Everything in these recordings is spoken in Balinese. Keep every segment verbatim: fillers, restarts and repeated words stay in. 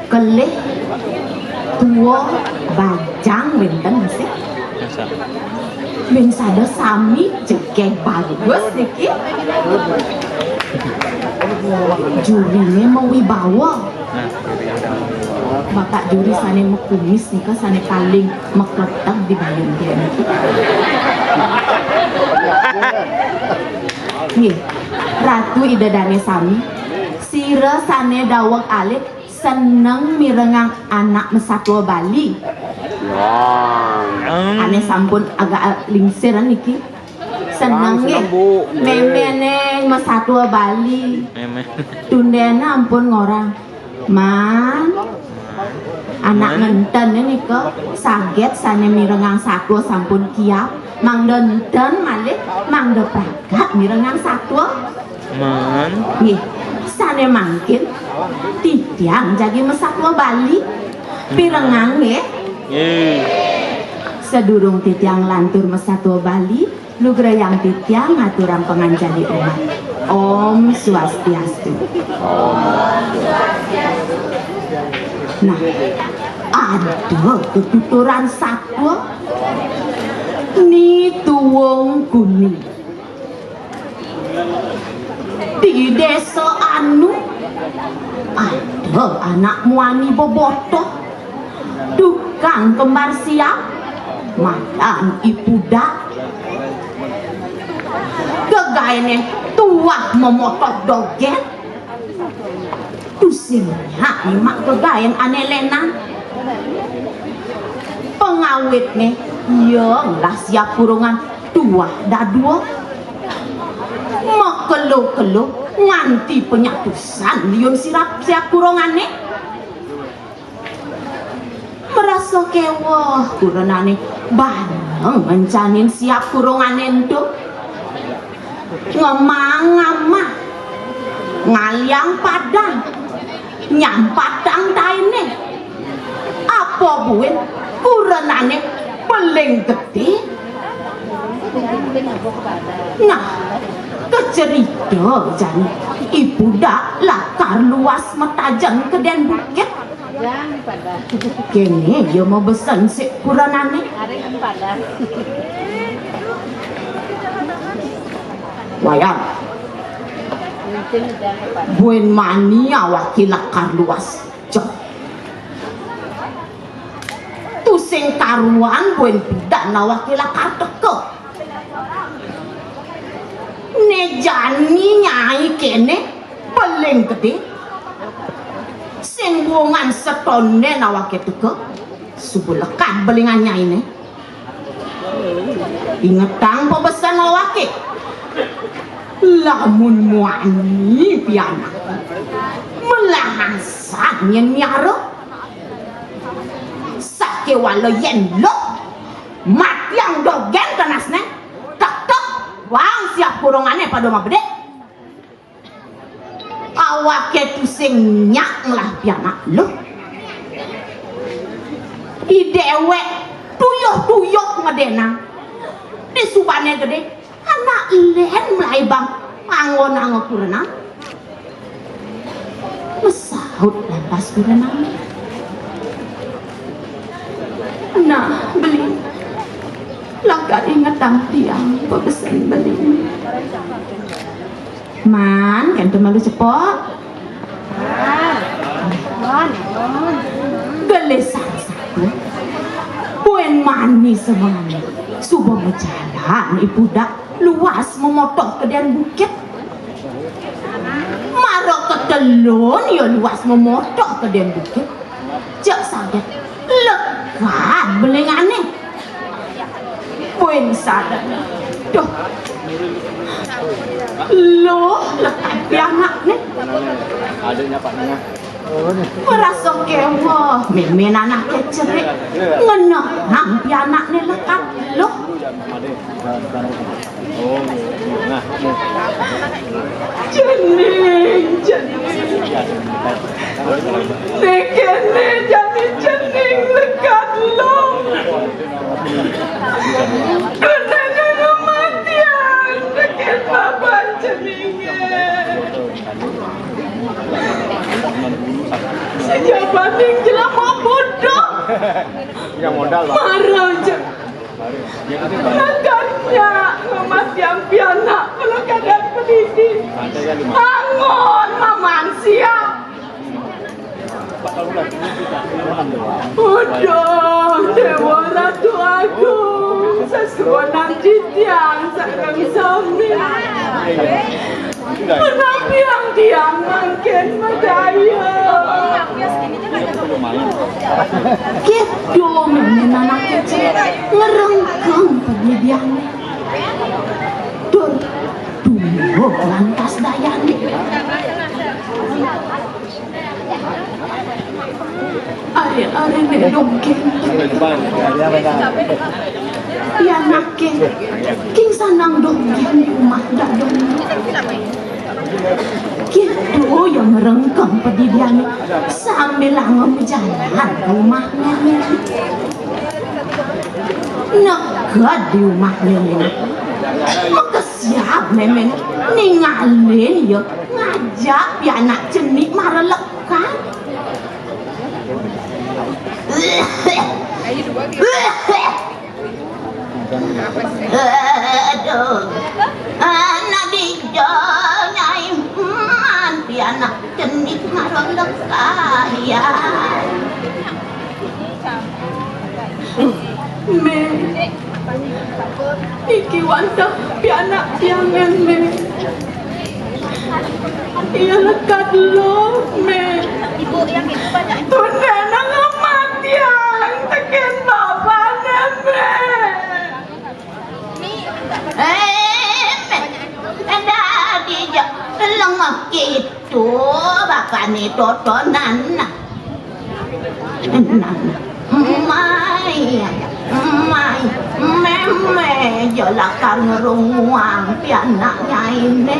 Kelih tua bajang wénten sih. Win sada sami jegég bagus niki. Juriné mawibawa. Bapak juri sané makumis nika sané paling makleteg di Bayun Jaya niki. Nggih, Ratu Ida Dané sami, sira sané daweg alit seneng mirengang anak masatua Bali. Ané sampun agak lingsir niki. Seneng nggih. Méméné masatua Bali. Tundéna ampun ngorang. Man, anak ngenten nika saget sané mirengang satua sampun kiap, mangda enten malih, mangda pragat mirengang satua. Man. Nggih, sané mangkin titiang jagi masatua Bali. Pirengang nggih? Nggih. Sadurung titiang lantur masatua Bali, lugrayang titiang ngaturang panganjali umat. Om Swastiastu. Nah, ada ketuturan satua Ni Tuwung Guni. Di désa anu ada anak muani bebotoh, tukang kembar siap, madan I Pudak. Gegaéné tuah mamotoh dogén. Tusing nyak nyemak gegaén ané lénan. Pengawitné ia ngelah siap kurungan tuah dadua. Makelo-kelo nganti penyatusan liun sirap siap kurungané. Merasa kéweh kurenané baneng ngencanin siap kurungané ento. Ngemang-ngamah, ngaliang padang, nyampatang tainé. Apa buin kurenané beling gedé? Nah, kacerita jani I Pudak lakar luas matajeng kedén bukit. Kéné ia mabesen sik kurenané. Wayan. Buin mani awaké lakar luas. Joh. Tusing karuan buin pidan awaké lakar teka. Né jani nyai kéné beling gedé. Sing buungan setondén awaké teka. Suba lekad belingan nyainé. Ingetang pabesen awaké. Lamun muani pianak, melahan sat nyén miara. Sakéwala yén luh, matiang dogén tenasné, tektek wang siap kurungané pada mabedé. Awaké tusing nyak ngelah pianak luh. I déwék tuyuh-tuyuh ngedénang. Disubané gedé, anak lén melaibang anggon angga kurenan. Masaut lantas kurenan. Nah, beli. Lakar ingetang tiang pabesen beli. Man, kénten malu cepok. Gelisang satu. Buin mani semani. Suba majalan I Pudak luas mamotoh kedén bukit. Mara ketelun ia luas mamotoh kedén bukit. Cek saget lekad belingané. Buin sadar. Duh. Luh, lekad pianakné. Merasa kéweh, mémén anaké cerik. Ngenehang pianakné lekad luh. Cening, cening. Né kéné jani cening lekad luh. Kenanya kematian, tekén baban ceningé. Sejak Banding jelema bodoh. Yang modal, Bang. Marah aja. Nakarnya ngematian pianak kalau kadang pendidik. Angon mamansia. Udah, Dewa Ratu Agung, sesuanan titiang sareng sami. Menapi yang tiang mangkin madaya. Kéto mémén anaké cék ngrengkeng padidiané. Tur duwur lantas dayané. Ari-ariné dongkén. Pianaké king sanang dongkén di umah dadongné. Kéto ya ngrengkeng padidiané sambilanga majalan ka umah mémén. Neked di umah mémén. Makesiab mémén ningalin ya ngajak pianak cenik mara lekad. Aduh, anak dija nyai man pianak cenik mara lekad ya. Mé, niki wantah pianak tiangé, Mé. Ia lekad luh, Mé. Tundéna ngamatiang tekén babané, Mé. Eh, Mé. Dadi ja lengeh kéto bapané totonan. Emai, emai, mémé ja lakar ngrunguang pianak nyainé.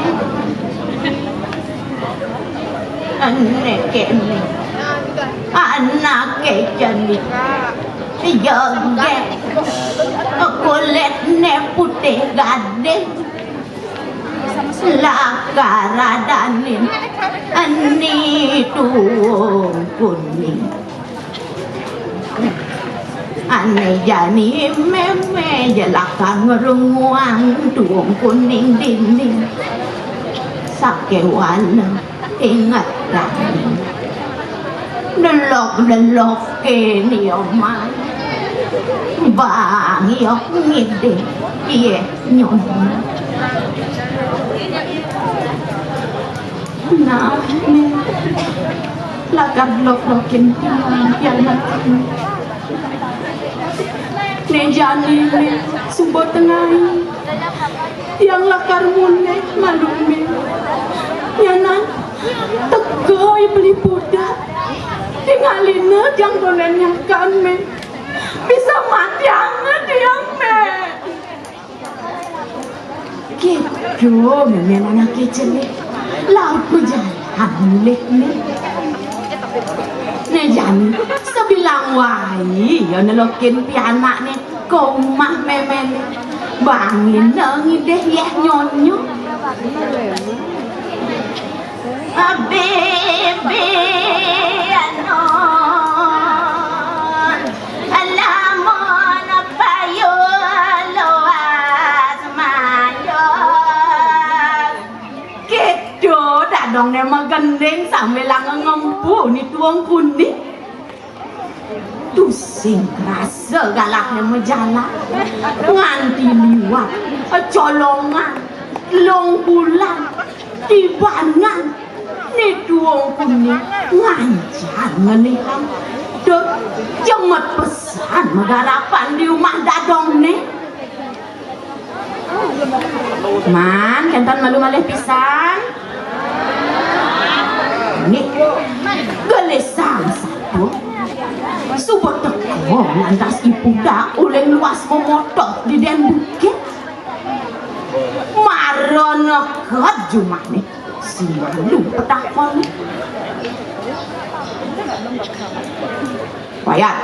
Ené kéné. Anaké cenik. Jegég. Kulitné putih gading. Lakar adanin eni tuwung kuning. Ané jani mémé ja lakar ngrunguang tuwung kuning dini. Sakéwala inget dadi. Delok-delok kéné ya, Mai. Bang ya ngidih. Iya, Nyonya. Nah, né. Lakar delok-delokin pianak. Né jani, Mé, suba tengai. Tiang lakar mulih malu, Mé. Nyanan, teka i beli budak. Tingalina tiang donden nyakan, Mé. Bisa matianga tiang, Mé. Kéto mémén anaké cenik. Laut majalan mulihné. Né jani, sabilang wai ya nelokin pianakné ka umah méméné. Bangina ngidih yéh Nyonya. Abéh, béh, anon, lamun payun luas mayos. Kéto dadongné magending sambilanga ngempu ni tuwung kuning. Tusing krasa galahné majalan, nganti liwat, colongan, lung bulan, tibanan, ni tuwung kuning ngancan ngelihang. Tur jemet pesan magarapan di umah dadongné. Man, kénten malu malih pisan. Nih, gelisang satu. Suba teka lantas i budak uling luas memotoh di dén bukit. Mara neked jumahné. Sing malu petakon. Wayah.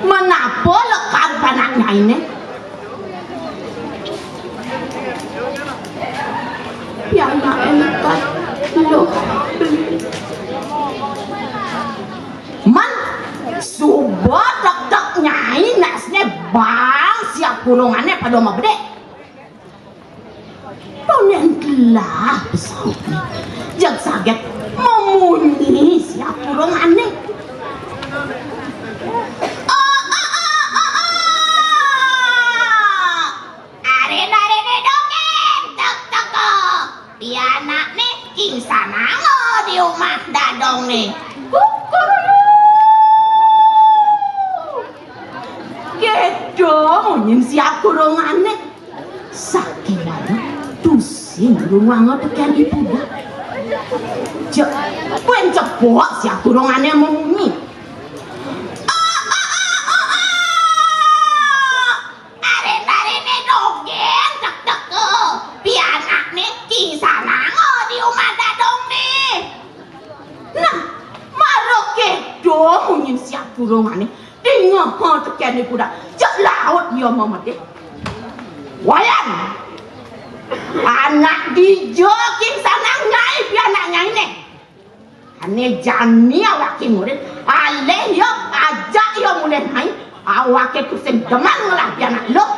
Menapa lekad panak nyainé? Pianaké neked luh beli. Bang siap kurungané pada mabedik. Tonden telah pesautné. Jeg saget mamunyi siap kurungané. Oh, oh, oh, oh, oh. Arin-ariné dogén, tek teko. Pianakné kingsananga di umah dadongné. Kukuruyuk. Kéto munyin siap kurungané. Sakéwala tusing runguanga tekén I Pudak. Jeg, buin cepok siap kurungané mamunyi. Arin-ariné dogén, tek teko. Pianakné kingsananga di umah dadongné. Nah, mara kéto munyin siap kurungané. Dingeha tekén I Pudak. Jeg laut ia mamedih. Wayan. Anak dija kingsanang nyai pianak nyainé. Ané jani awaké murid, alih ia, ajak ia mulih mai, awaké tusing demen ngelah pianak luh.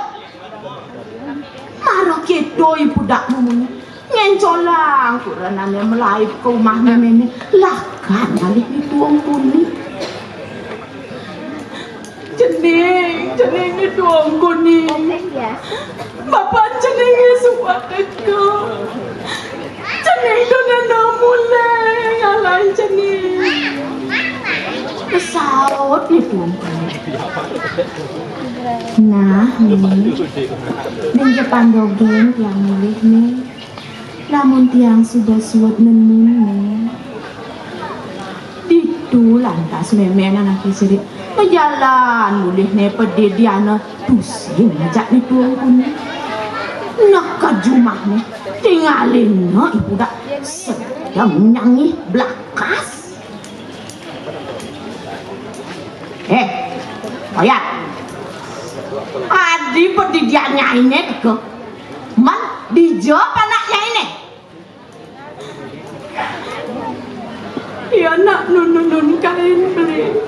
Mara kéto I Pudak mamunyi, ngencolang kurenané malaib ka umah méméné, lakar ngalih Ni Tuung Kuning. Cening, cening Ni Tuung Kuning. Bapa ceningé suba teka. Cening to nemu lé ngalih cening. Saut Ni Tuung Kuning. Nah, Ni. Nyen ja pan dogén tiang mulih, Ni. Lamun tiang suba suud nenun, Ni. Ditu lantas mémén anaké siri majalan mulihné padidiané tusing ngajak Ni Tuung Kuning. Neked jumahné tingalina I Pudak sedeng nyangih blakas. Eh, Oyat. Adi padidian nyainé teka. Man, dija panak nyainé? Ia nak nunun kain beli.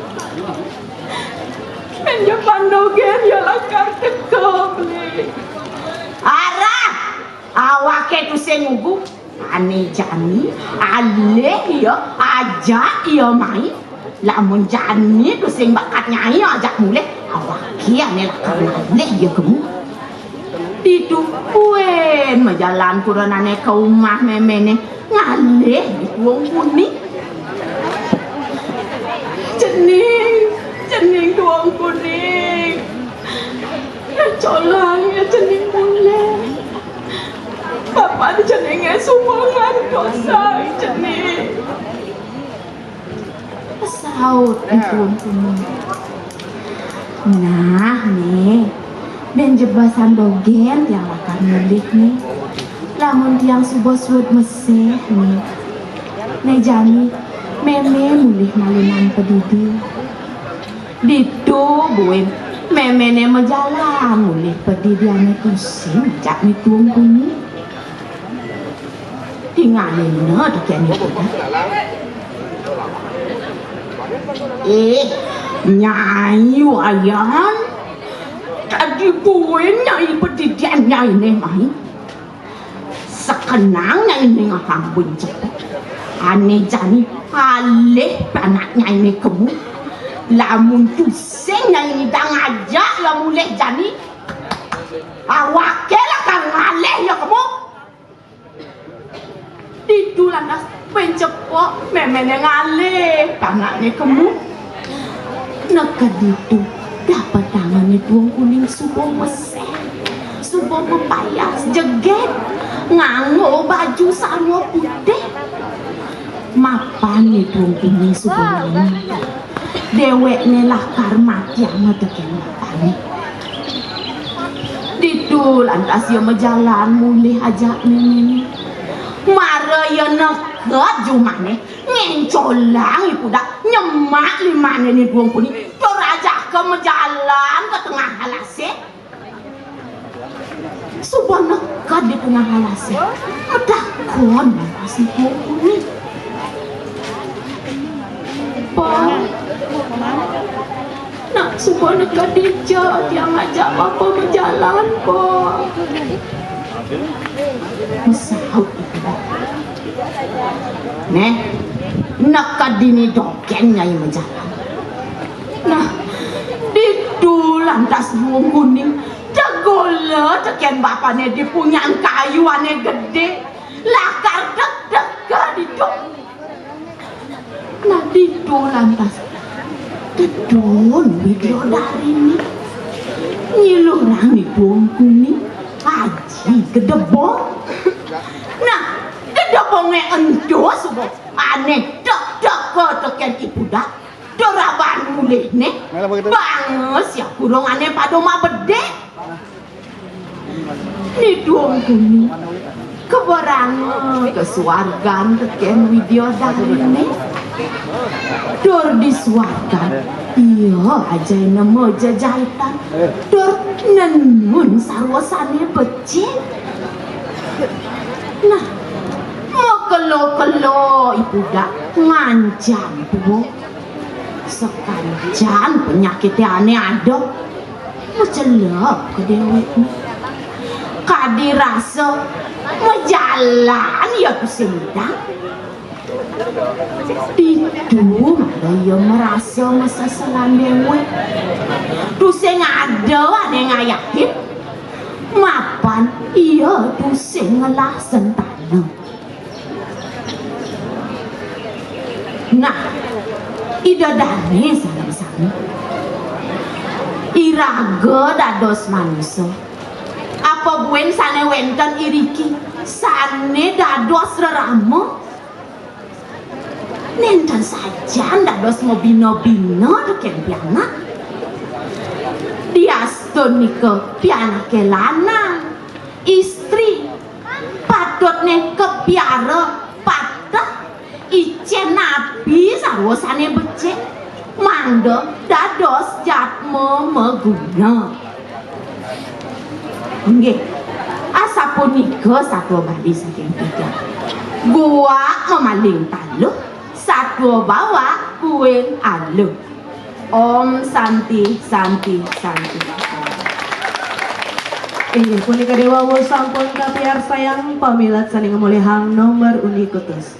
Nyen ja pan dogén ia lakar teka beli. Arah, awaké tusing ngugu. Ané jani, alih ia, ajak ia mai. Lamun jani tusing bakat nyai ajak mulih, awaké ané lakar ngalih ia kemu. Ditu buin majalan kurenané ka umah méméné ngalih Ni Tuung Kuning. Cening, cening Tuung Kuning. Colang ia cening mulih. Bapa ceningé suba ngantos ai cening. Saut Ni Tuung Kuning. Nah, Ni, bén ja bebasan dogén tiang lakar mulih, Ni. Lamun tiang suba suud meséh, Ni. Né jani, mémé mulih malinang padidi. Ditu buin, méméné majalan mulih padidiané tusing jak Ni Tuung Kuning. Tingalina tekén I Pudak. Eh, Nyai Wayan, tadi buin nyai padidian nyainé mai. Sakenang nyai ningehang buin cepok. Ané jani alih panak nyainé kemu. Lamun tusing nyai ngidang ajak ia mulih jani, awaké lakar ngalih ia kemu. Ditu lantas buin cepok méméné ngalih panakné kemu. Neked ditu, dapetanga Ni Tuung Kuning suba meséh, suba mapayas jegég, nganggo baju sarwa putih. Mapan Ni Tuung Kuning suba ngalih. Déwékné lakar matianga tekén bapané. Ditu lantas ia majalan mulih ajak méméné. Mara ia neked jumahné, ngencolang I Pudak nyemak limané Ni Tuung Kuning, tur ajaka majalan ka tengah alasé. Suba neked di tengah alasé, matakon lantas Ni Tuung Kuning. Pa, nak Suba neked dija tiang ngajak bapa majalan, Pa? Masaut Ibu Dak. Neh, neked dini dogén nyai majalan? Nah, ditu lantas Duung Kuning tegula tekén bapané di punyan kayu ané gedé, lakar deg-dega ditu. Nah, ditu lantas tedun Widyadariné nyilurang Ni Duung Kuning aji gedebong. Nah, gedebongé ento suba ané deg-dega tekén Ibu Dak. Deraban mulihné, banget ya kurungané pada mabedé. Ni Duung Kuning kabaranga ka suargan tekén Widyadariné. Tur di suargan, ia ajai nemu jejaitan. Tur nenun sarwa sané becik. Nah, makelo-kelo Ibu Dak ngancan tua. Sakancan penyakité ané ada, macelep ka déwékné. Kadi rasa majalan ia tusing nyidang. Ditu mara ia marasa maseselan déwék. Tusing ada ané ngayahin. Mapan ia tusing ngelah sentana. Nah, Ida Dané sareng sami. Iraga dados manusa. Apa buin sané wénten iriki, sané dados rerama? Nénten sajan dados mabina-bina tekén pianak. Diastun nika pianaké lanang, istri, patutné kapiara pateh, icén napi sarwa sané becik, mangda dados jatma maguna. Inggih, asapunika satua Bali saking tiga. Guak mamaling taluh, satua bawak buin aluh. Om Santi, Santi, Santi. Inggih punika déwa sampun kapiarsayang pamilet sané ngamolihang nomor undi kutus.